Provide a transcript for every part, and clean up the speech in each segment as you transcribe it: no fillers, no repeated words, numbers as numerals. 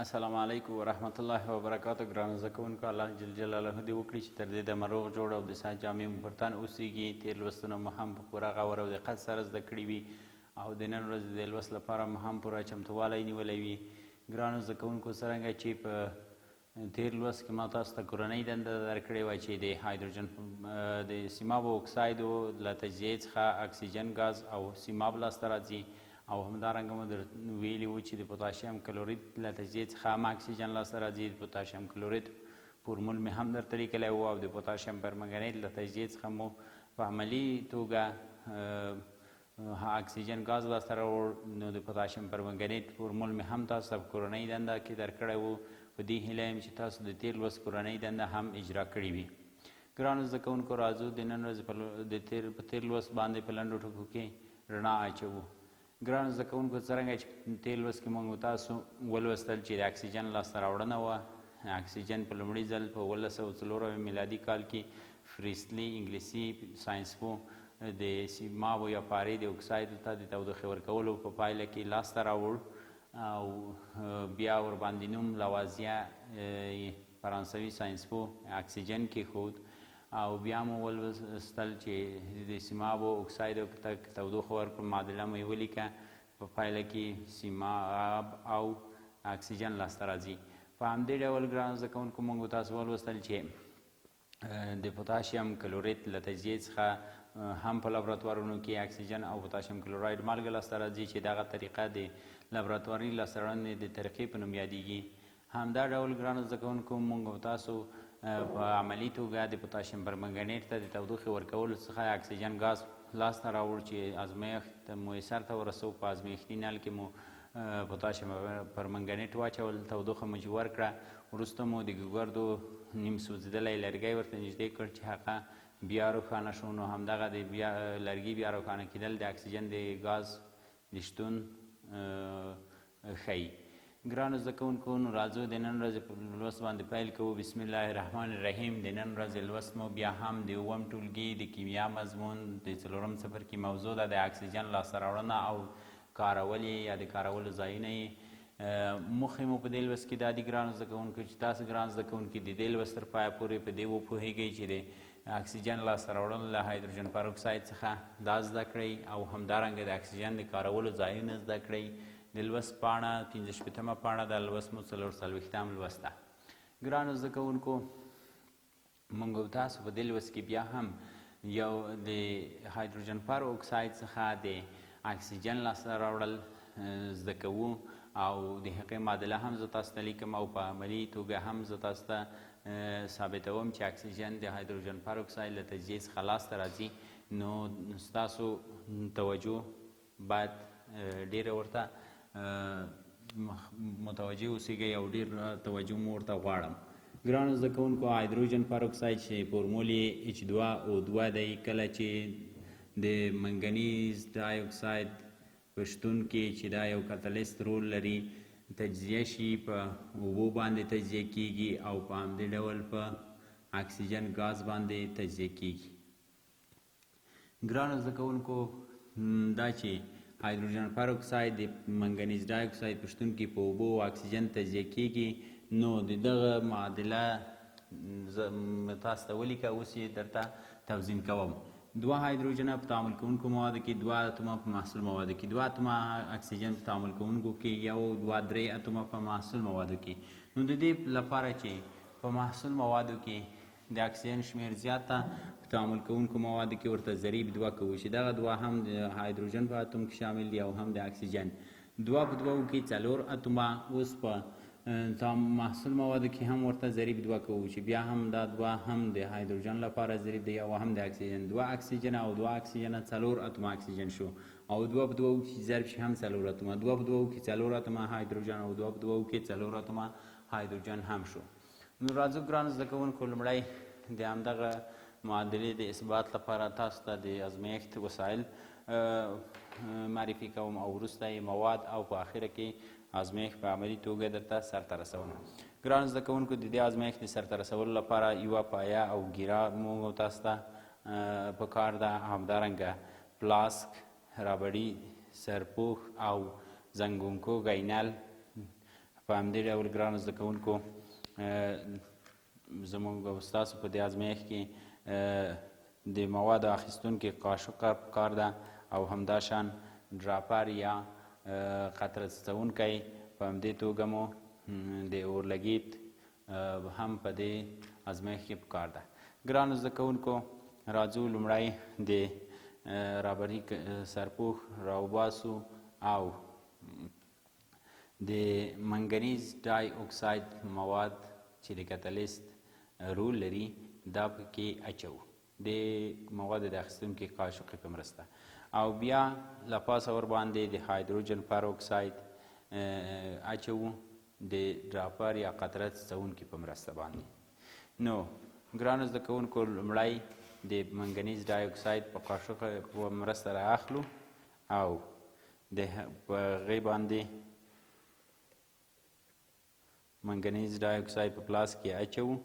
السلام علیکم ورحمت الله وبرکاته. ګرانو زده کوونکو، الله جل جلاله دې وکړي چې تر دې دمه روغ جوړ او د صحت جامې مو پر تن اوسیږي. تېر لوستونه مو هم په پوره غور او دقت سره زده کړي وي او د نن ورځې د لوست لپاره مو هم پوره چمتووالی نیولی وي. ګرانو زده کوونکو، څرنګه چې په تېر لوست کې ما تاسو ته کورنۍ دنده درکړې وه چې د هایدروجن د سیماب او اکسایدو له تجزیې څخه اکسیجن ګاز او سیماب لاسته راځي، او همدارنګه مو در ویلي وو چې د پوتاشیم کلورید له تجزیې څخه هم اکسیجن لاسته راځي. د پوتاشیم کلورید فورمول مې هم درته لیکلی وو، او د پوتاشیم پرمنګنیت له تجزیې څخه مو په عملي توګه اکسیجن ګاز لاسته راوړ. نو د پوتاشیم پرمنګنیت فورمول مې هم تاسو ته په کورنۍ دنده کې درکړی وو. په دې هیله یم چې تاسو د تېر لوست کورنۍ دنده هم اجرا کړې وي. ګرانو زده کوونکو، راځو د نن ورځې په تېر لوست باندې په لنډو ټکو کې رڼا اچوو. ګرانو زده کوونکو، څرنګه چې تېر لوست کې موږ تاسو ولوستل چې د اکسیجن لاسته راوړنه وه، اکسیجن په لومړي ځل په 1704 میلادي کال کې فریستلي انګلیسي ساینسپوه د سیمابو یا پارې د اکساید ته د تودوخې ورکولو په پایله کې لاسته راوړ، او بیا ورباندې نوم لوازیه فرانسوي ساینسپوه اکسیجن کېښود. او بیا مو ولوستل چې د سیمابو اکسایدو ته تودوخه ورکړو، معادله مو یې ولیکه، په پایله کې سیماب او اکسیجن لاسته راځي. په همدې ډول ګرانو زده کوونکو، موږ تاسو ولوستل چې د پوتاشیم کلوریت له تجزیې څخه هم په لابراتوارونو کې اکسیجن او پوتاشیم کلوراید مالګه لاسته راځي، چې دغه طریقه د لابراتواري لاسته راوړنې د طریقې په نوم یادیږي. همدا ډول ګرانو زده کوونکو، موږ او تاسو په عملي توګه د پوتاشیم پرمنګنیټ ته د تودوخې ورکولو څخه اکسیجن ګاز لاسته راوړ، چې ازمیښت مو یې سرته ورسو. په ازمیښتي نل کې مو پوتاشیم پرمنګنیټ واچول، تودوخه مو چې ورکړه، وروسته مو د ګوګردو نیم سوځېدلی لرګی ورته نږدې کړ چې هغه بیا روښانه شو. نو همدغه د بیا لرګي بیا روښانه کېدل د اکسیجن د ګاز د شتون ښیي. ګرانو زده کوونکو، نو راځو د نن ورځې په لوست باندې پیل کوو. بسم الله الرحمن الرحیم. د نن ورځې لوست مو بیا هم د اووم ټولګي د کیمیا مضمون د څلورم څپرکي موضوع ده، د اکسیجن لاسته راوړنه او کارول یې یا د کارولو ځایونه یې. موخې مو په دې لوست کې دا دي ګرانو زده کوونکو چې تاسو ګران زده کوونکي د دې لوست تر پایه پورې په دې وپوهېږئ چې د اکسیجن لاسته راوړل له هایدروجن پروکساید څخه دا زده کړئ، او همدارنګه د اکسیجن د کارولو ځایونه زده کړئ. د لوست پاڼه 65مه پاڼه ده، لوست مو 44م لوست ده. ګرانو زده کوونکو، موږ او تاسو په دې لوست کې بیا هم یو د هایدروجن پر اکساید څخه د اکسیجن لاسته راوړل زده کوو، او د هغې معادله هم زه تاسو ته لیکم، او په عملي توګه هم زه تاسو ته ثابتوم چې اکسیجن د هایدروجن پر اکساید له تجزیې څخه لاسته راځي. نو ستاسو توجه باید ډېره ورته متوجه اوسېږئ او ډېر توجه مو ورته غواړم. ګرانو زده کوونکو، هایدروجن پر اکساید چې فورمول یې H2O2 دی، کله چې د منګنیز ډای اکساید په شتون کې، چې دا یو کاتالیست رول لري، تجزیه شي، په اوبو باندې تجزیه کیږي او په همدې ډول په اکسیجن ګاز باندې تجزیه کیږي. ګرانو زده کوونکو، دا چې هایدروجن پر اکساید د منګنیز ډای اکساید په شتون کې په اوبو او اکسیجن تجزیه کیږي، نو د دغه معادله تاسو ته ولیکه، اوس یې درته توضیح کوم. دوه هایدروجنه په تعامل کوونکو موادو کې، دوه اتومه په محصول موادو کې، دوه اتومه اکسیجن په تعامل کوونکو کې، یو دوه درې اتومه په محصول موادو کې. نو د دې لپاره چې په محصول موادو کې د اکسیجن شمېر زیات ده، په تعامل کوونکو موادو کې ورته ضریب دوه کوو، چې دغه دوه هم د هایدروجن په اتوم کې شامل دي او هم د اکسیجن. دوه په دوو کې څلور اتومه. اوس په محصول موادو کې هم ورته ضریب دوه کوو، چې بیا هم دا دوه هم د هایدروجن لپاره ضریب دی او هم د اکسیجن. دوه اکسیجن او دوه اکسیجن څلور اتومه اکسیجن شو، او دوه په دوو کې ضرب شي هم څلور اتومه. دوه په دوو کې څلور اتومه هایدروجن او دوه په دوو کې څلور اتومه هایدروجن هم شو. نو راځو ګرانو زده کوونکو، لومړی د همدغه معادلې د اثبات لپاره تاسو ته د ازمیښت وسایل معرفي کوم، او وروسته یې مواد، او په اخره کې ازمیښت په عملي توګه درته سرته رسوم. ګرانو زده کوونکو، د دې ازمیښت د سرته رسولو لپاره یوه پایه او ګیره موږ تاسو ته په کار ده، همدارنګه پلاسک، رابړي سرپوښ او زنګونکو ګینل په همدې ډول ګرانو زده کوونکو، زموږ او ستاسو په دې ازمیښت کې د موادو اخیستونکي قاشقه پکار ده او همداشان dropper یا قطره څڅونکی. په همدې توګه مو د اورلګیت هم په دې ازمیښت کې پکار ده. ګرانو زده کوونکو، راځو لومړی د رابري سرپوښ راوباسو او د منګنیز ډای اکساید مواد چې د کتلیست رول لري دا پکې اچوو د موادو د اخیستونکي قاشقې په مرسته، او بیا له پاسه ورباندې د هایدروجن پاروکساید اچوو د dropper یا قطره څڅونکي په مرسته باندې. نو ګرانو زده کوونکو، لومړی د منګنیز ډای اکساید په قاشقه په مرسته را اخلو او د په هغې باندې منګنیز ډای اکساید په پلاس کې اچوو،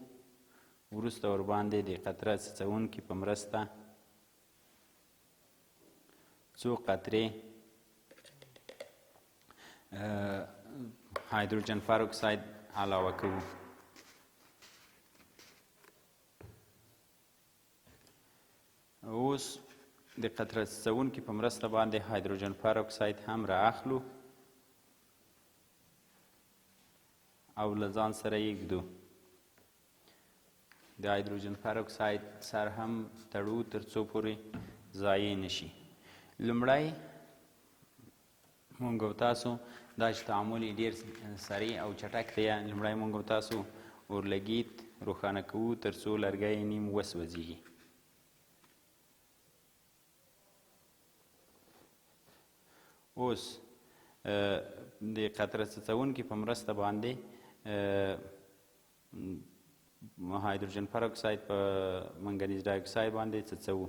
وروسته ورباندې د قطره څڅونکي په مرسته څو قطرې هایدروجن پاروکساید علاوه کوو. اوس د قطره څڅونکي په مرسته باندې هایدروجن پاروکساید هم را اخلو او له ځان سره یې ږدو. د هایدروجن پاروکساید سر هم تړو تر څو پورې ضایع نشي. لومړی مونږ او تاسو دا چې تعامل یې ډېر سریع او چټک دی، لومړی مونږ او تاسو اورلګیت روښانه کوو تر څو لرګی یې نیم وسوځېږي. اوس د قطره څڅونکي په مرسته باندې هایدروجن پاروکساید په منګنیز ډای اکساید باندې څڅوو.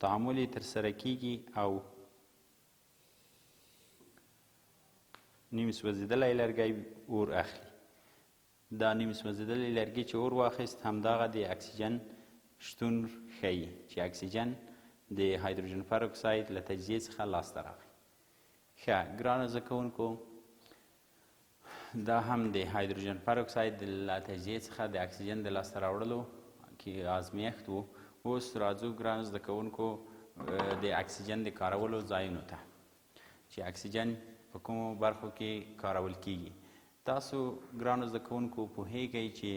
تعامل یې ترسره کیږي او نیم سوځېدلی لرګی اور اخلي. دا نیم سوځېدلی لرګي چې اور واخیست همدغه د اکسیجن شتون ښیي چې اکسیجن د هایدروجن پاروکساید له تجزیې څخه لاسته راغی. ښه ګرانو زده کوونکو، دا هم د هایدروجن پاروکساید له تجزیې څخه د اکسیجن د لاسته راوړلو کې ازمیښت و. اوس راځو ګرانو زده کوونکو د اکسیجن د کارولو ځایونو ته چې اکسیجن په کومو برخو کې کارول کیږي. تاسو ګرانو زده کوونکو پوهیږئ چې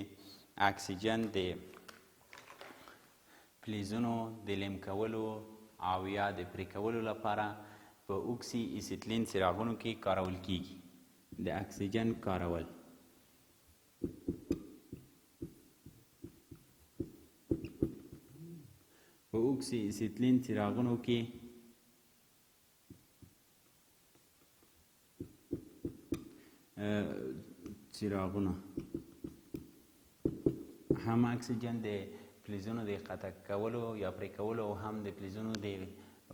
اکسیجن د فلزونو د لیم کولو او یا د پرې کولو لپاره په اوکسي ایسیتلین څراغونو کې کارول کیږي. د اکسیجن کارول په اوکسي ایسیتلین څراغونو کې څراغونه هم اکسیجن د فلزونو د قطع کولو یا پرې کولو او هم د فلزونو د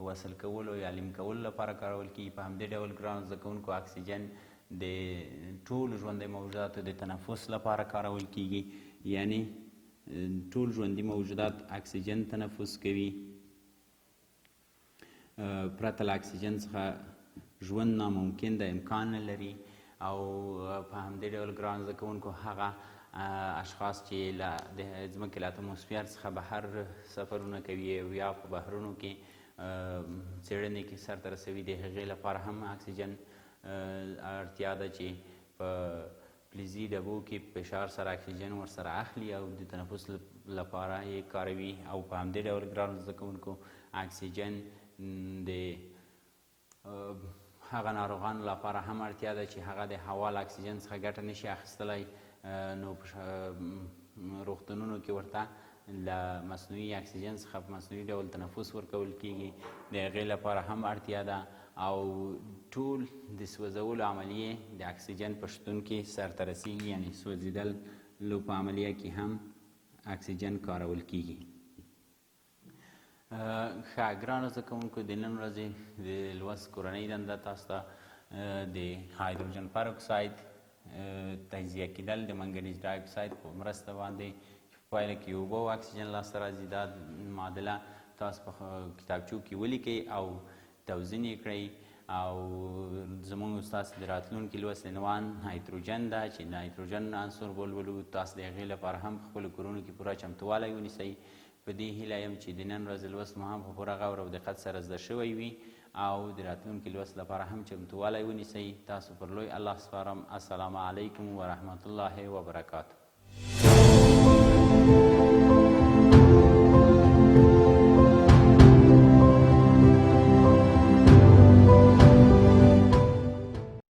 وصل کولو یا لیم کولو لپاره کارول کیږي. په همدې ډول ګرانو زده کوونکو اکسیجن د ټولو ژوندي موجوداتو د تنفس لپاره کارول کیږي، یعنی ټول ژوندي موجودات اکسیجن تنفس کوي. پرته له اکسیجن څخه ژوند ناممکن ده، امکان نه لري. او په همدې ډول ګران زده کوونکو هغه اشخاص چې له د ځمکې له اتموسفیر څخه بهر سفرونه کوي او یا په بهرونو کې څېړنې کې سرته رسوي، د هغې لپاره هم اکسیجن اړتیا ده چې په فلزي ډبو کې فشار سره اکسیجن ورسره اخلي او د تنفس لپاره یې کاروي. او په همدې ډول ګرانو زده کوونکو اکسیجن د هغه ناروغانو لپاره هم اړتیا ده چې هغه د هوا له اکسیجن څخه ګټه نشي اخیستلی، نو په روغتونونو کې ورته له مصنوعي اکسیجن څخه په مصنوعي ډول تنفس ورکول کیږي، د هغې لپاره هم اړتیا ده. او ټول د سوځولو عملیې د اکسیجن په شتون کې سرته رسیږي، یعنی سوځېدلو په عملیه کې هم اکسیجن کارول کیږي. ښه ګرانو زده کوونکو، د نن ورځې د لوست کورنۍ دنده تاسو ته د هایدروجن پاروکساید تجزیه کېدل د منګنیز ډای اکساید په مرسته باندې چې په پایله کې اوبه او اکسیجن لاسته راځي، دا معادله تاسو په کتابچو کې ولیکئ او توزین یې کړئ. او زموږ ستاسو د راتلونکي لوست عنوان نایتروجن ده چې نایتروجن عنصر ولولو. تاسو د هغې لپاره هم په خپلو کورونو کې پوره چمتووالی ونیسئ. په دې هیله یم چې د نن ورځې لوست مو هم په پوره غور او دقت سره زده شوی وي او د راتلونکي لوست لپاره هم چمتووالی ونیسئ. تاسو پر لوی الله سپارم. السلام علیکم ورحمت الله وبرکاته.